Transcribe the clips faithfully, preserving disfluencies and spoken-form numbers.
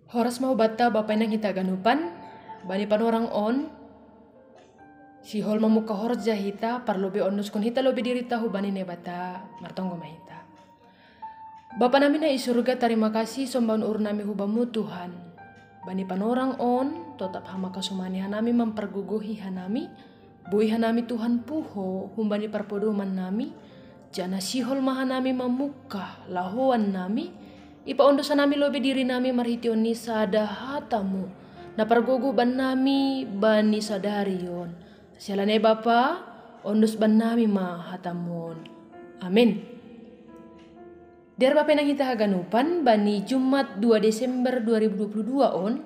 Horas ma hubatta Bapa inang hita ganupan, bani panorang on, sihol mamukka horja hita, parlobi ondoskon hita lobi dirita hubani Naibata martonggo ma hita. Bapa nami na i surga, tarima kasih sombaon uhur nami hubamu Tuhan. Bani panorang on, totap hamakasumani hanami mampargogohi hanami, boi hanami Tuhan puho humbani parpodoman nami, jana sihol ma hanami mamukka lahoan nami, ipaondos hanami lobi diri nami marhiteon ni sada hatamu, na pargogoh bannami bani sadari on. Siala ni Bapa, ondos bannami ma hatamu on. Amin. Dear Bapa inang hita haganupan, bani Jumat dua Desember dua ribu dua puluh dua on,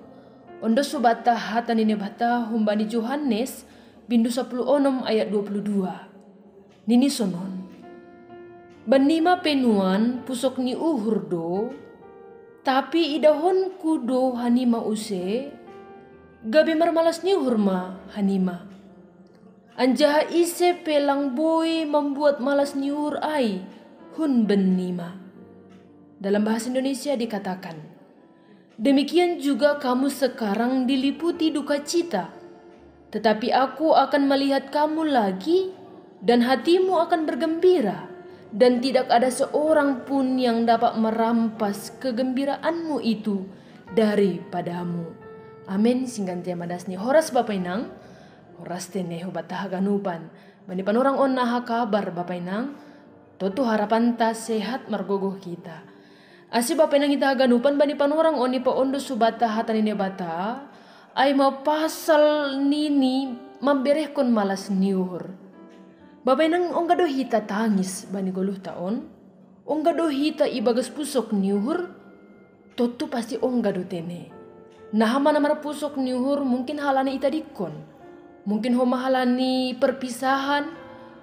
ondos hubatta hata ni Naibata humbani Johannes, bindu sapuluh onom ayat dua puluh dua. Nini sonon. Bannima pe nuan pusok ni uhur do, tapi idahonku do hanima use, gabe marmalas ni uhur ma hanima. Anjaha ise pe lang boi mambuat malas ni uhur ai hun bannima. Dalam bahasa Indonesia dikatakan, demikian juga kamu sekarang diliputi duka cita, tetapi aku akan melihat kamu lagi, dan hatimu akan bergembira, dan tidak ada seorang pun yang dapat merampas kegembiraanmu itu daripadamu. Amin. Singgan tema das ni horas Bapa inang, horas tene hubatta haganupan. Bani panorang on naha kabar Bapa inang, tontu harapanta sehat margogoh hita. Asi Bapa inang hita haganupan, bani panorang on ipaondos hubatta hata ni Naibata, ai ma pasal nini mamberehkon malas ni uhur. Bapa inang, ongga do hita tangis bani goluhta on, ongga do hita ibagas pusok ni uhur, tontu pasti ongga do tene. Naha ma na marpusok ni uhur mungkin halani itadingkon. Mungkin homa halani perpisahan,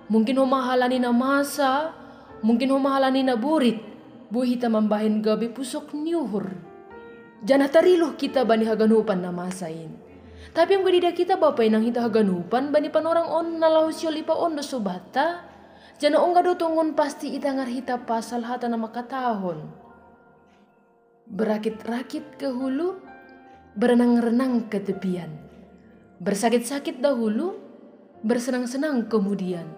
mungkin homa halani na masa, mungkin homa halani na borit, boi hita mambahen gabe pusok ni uhur. Jana tariluh hita bani haganupan na masa in. Tapi ongga diida hita Bapa inang hita haganupan bani panorang on na laho sihol ipaondos hubatta, jana ongga do tongon pasti itangar hita pasal hata na mangkatahon. Berakit-rakit ke hulu, berenang-renang ke tepian. Bersakit-sakit dahulu, bersenang-senang kemudian.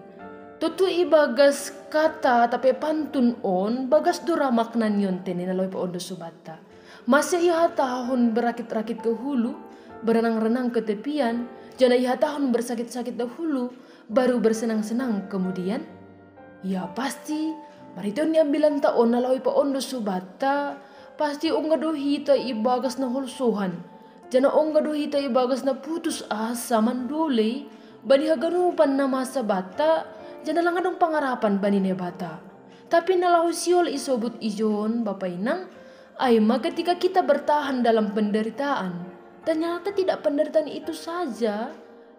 Tontu ibagas kata tape pantun on, bagas do ra makna ni on tene na laho ipaondos hubatta. Masa ihatahon berakit-rakit ke hulu, berenang-renang ke tepian, jana ihatahon bersakit-sakit dahulu, baru bersenang-senang kemudian? Ya pasti, marhiteon ni ambilanta on na laho ipaondos hubatta, pasti ongga do hita ibagas na holsohan, jana ongga do hita ibagas na putus asa mandolei, bani haganupan na masa banta, jana lang adong pangarapan bani Naibata. Tapi na laho sihol isobut ijon Bapa inang, ai ma ketika kita bertahan dalam penderitaan, ternyata tidak penderitaan itu saja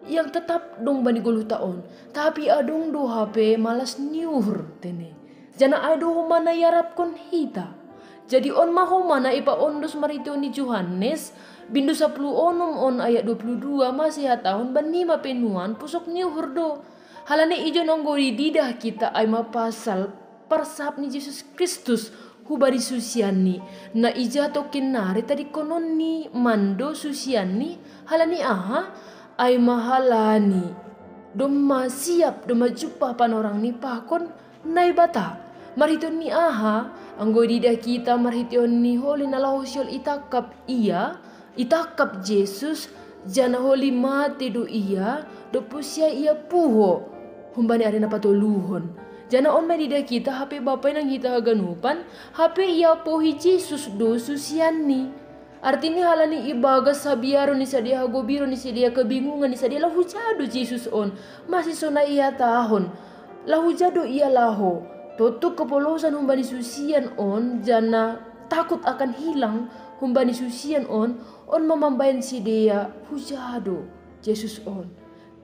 yang tetap dong bani goluhta on, tapi adong do hape malas ni uhur tene. Jana ai do homa na iarapkon hita. Jadi on ma homa na ipaondos marhiteon ni Johannes, bindu sapuluh onom on ayat dua puluh dua, masa ihatahon bannima pe nuan pusok ni uhur do. Halani ijon anggo diida hita ai ma pasal parsahap ni Jesus Kristus hubani susianni, na ija tongkin nari tadingkononni mando susianni, halani aha? Ai ma halani domma siap, domma jumpah panorang ni pakon Naibata. Marhiteon ni aha? Anggo diida hita marhiteon ni holi na laho sihol itangkap ia, itangkap Jesus, jana holi mate do ia, dob pusia ia puho humbani ari na patoluhon. Jana on ma diida hita hape Bapa inang hita haganupan, hape iapohi Jesus do susianni. Artini halani ibagas habiaron ni sidea, hagobiron ni sidea, kebingungan ni sidea, la huja do Jesus on, masa so na ihatahon, la huja do ia laho. Tontu kepolosan humbani susian on, jana takut akan hilang humbani susian on, on ma mambahen sidea huja do Jesus on.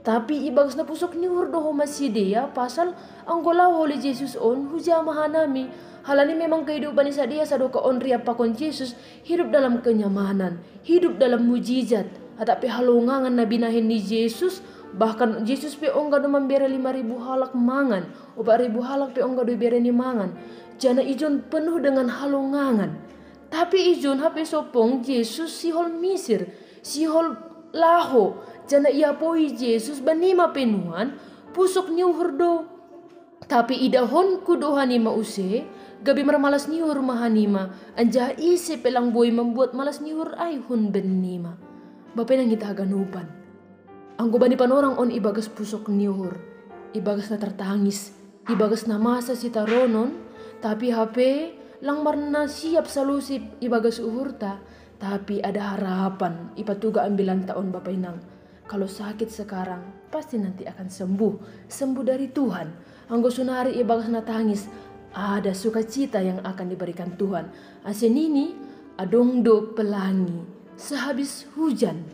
Tapi ibagas na pusok ni uhur do homa sidea, pasal anggo laho holi Jesus on huja ma hanami. Halani memang kehidupan ni sidea sadokah on riap pakon Jesus, hidup dalam kenyamanan, hidup dalam mujizat. Atap pe halongangan na binahen ni Jesus, bahkan Jesus pe ongga do mambere lima ribu halak mangan, opat ribu halak pe ongga do ibereni mangan. Jana ijon penuh dengan halongangan. Tapi ijon hape sopong Jesus sihol misir, sihol laho, jana iapoi Jesus banima penuan pusok ni uhur do. Tapi idahonku do hanima use, gabe marmalas ni uhur ma hanima, anjaha ise pe lang boi mambuat malas ni uhur ai hun banima. Bapenang hita haganupan. Anggo bani panorang on ibagas pusok ni uhur, ibagas na tartangis, ibagas na masa sitaronon, tapi hape lang marna siap salusi ibagas uhurta, tapi ada harapan ipatuga ambilanta on bapenang. Kalau sakit sekarang, pasti nanti akan sembuh, sembuh dari Tuhan. Anggo sonari ibagas na tangis, ada sukacita yang akan diberikan Tuhan. Ase nini, adong do pelangi sehabis hujan.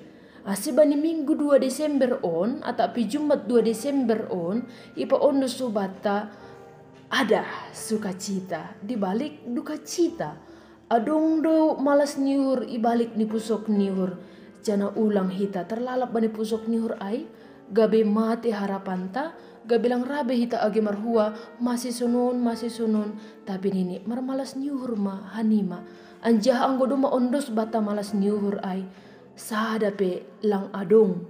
Ase bani minggu dua Desember on, atapi Jumat dua Desember on, ipaondos sobatta ada sukacita di balik dukacita. Adong do malas ni uhur i balik ni pusok ni uhur, jana ulang hita tarlalap bani pusok ni uhur ai, gabe mate harapanta, gabe lang rabe hita age marhua, mase sonon, mase sonon, tapi nini marmalas ni uhur ma hanima. Anjaha anggo domma ondos banta malas ni uhur ai, sada pe lang adong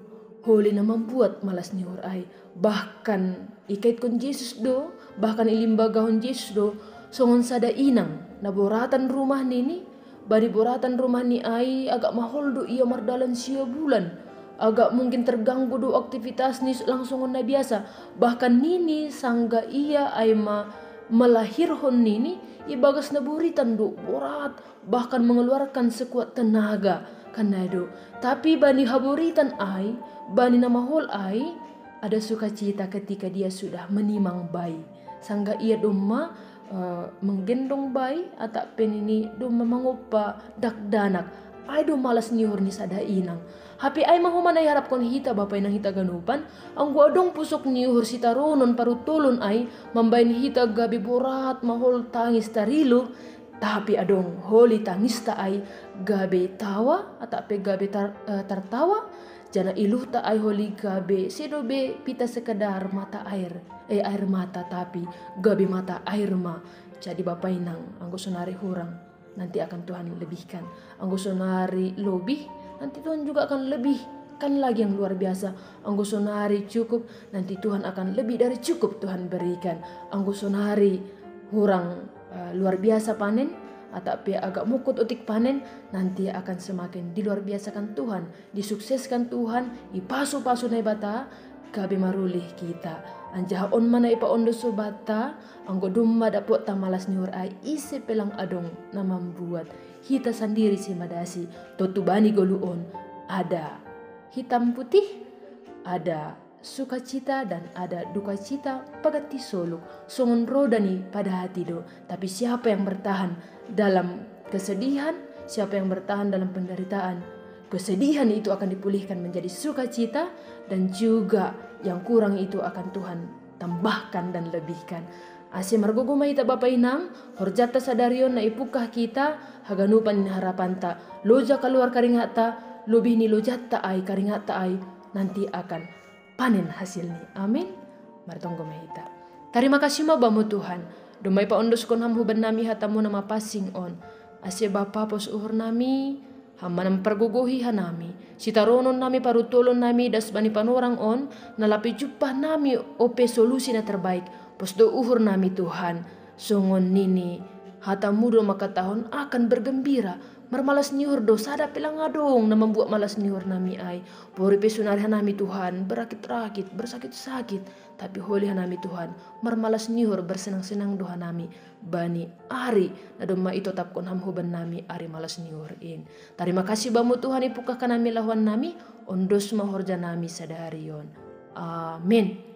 holi na mambuat malas ni uhur ai. Bahkan ikaitkon Jesus do, bahkan ilimbagahon Jesus do songon sada inang na boratan rumah nini. Bani boratan rumah ni ai agak mahol do ia mardalan sia bulan, agak mungkin terganggu do aktivitas ni lang songon na biasa. Bahkan nini sangga ia ai ma melahirhon nini ibagas na boritan do borat, bahkan mengeluarkan sekuat tenaga kan nai do. Tapi bani haboritan ai, bani na mahol ai, ada sukacita ketika dia sudah menimang bai. Sangga ia domma uh, menggendong bai, atap pe nini domma mangopa dakdanak. Ai do malas ni uhur ni sada inang. Hape ai ma homa na iharapkon hita bapenang hita ganupan, anggo adong pusok ni uhur sitaronon paruntolon ai, mambahen hita gabe borat mahol tangis tarilu, tapi adong holi tangista ai gabe tawa, atap pe gabe tar, uh, tartawa, jana iluhta ai holi gabe sedo be pita sekedar mata air, eh air mata, tapi gabe mata air ma. Jadi bapenang, anggo sonari hurang, nanti akan Tuhan lebihkan. Anggo sonari lobih, nanti Tuhan juga akan lebihkan lagi yang luar biasa. Anggo sonari cukup, nanti Tuhan akan lebih dari cukup Tuhan berikan. Anggo sonari hurang uh, luar biasa panen, atap pe agak mukut otik panen, nanti akan semakin diluar biasakan Tuhan, disukseskan Tuhan, ipasu-pasu Naibata, gabe marulih kita. Anjaha on ma na ipaondos sobatta, anggo domma dapotta malas ni uhur ai, ise pe lang adong na mambuat, hita sandiri simadasi. Tontu bani goluh on ada hitam putih, ada sukacita dan ada dukacita paganti soluk, songon roda ni pada hati do. Tapi siapa yang bertahan dalam kesedihan, siapa yang bertahan dalam penderitaan, kesedihan itu akan dipulihkan menjadi sukacita, dan juga yang kurang itu akan Tuhan tambahkan dan lebihkan. Ase margogo ma hita bapenang, horjanta sadari on na ipungkah hita, haganupan ni harapanta, loja kaluar karingatta, lobih ni lojanta ai karingatta ai, nanti akan panen hasilni. Amin. Martonggo ma hita. Tarima kasih ma Bamu Tuhan, domma ipaondoskon Ham huban nami hatamu na mapansing on. Ase Bapa, pos uhur nami, Ham ma na mampargogohi hanami, sitaronon nami, paruntolon nami das bani panorang on, na lape jumpah nami ope solusi na terbaik. Pos do uhur nami Tuhan, songon nini hatamu do mangkatahon akan bergembira. Marmalas ni uhur do, sada pe lang adong na mambuat malas ni uhur nami ai. Pori pe sonari hanami Tuhan, berakit-rakit, bersakit-sakit, tapi holi hanami Tuhan, marmalas ni uhur, bersenang-senang do hanami bani ari na domma itotapkon Ham huban nami, ari malas ni uhur in. Tarima kasih Bamu Tuhan, ipungkah hanami lahoan nami, ondos ma horja nami sadari on. Amin.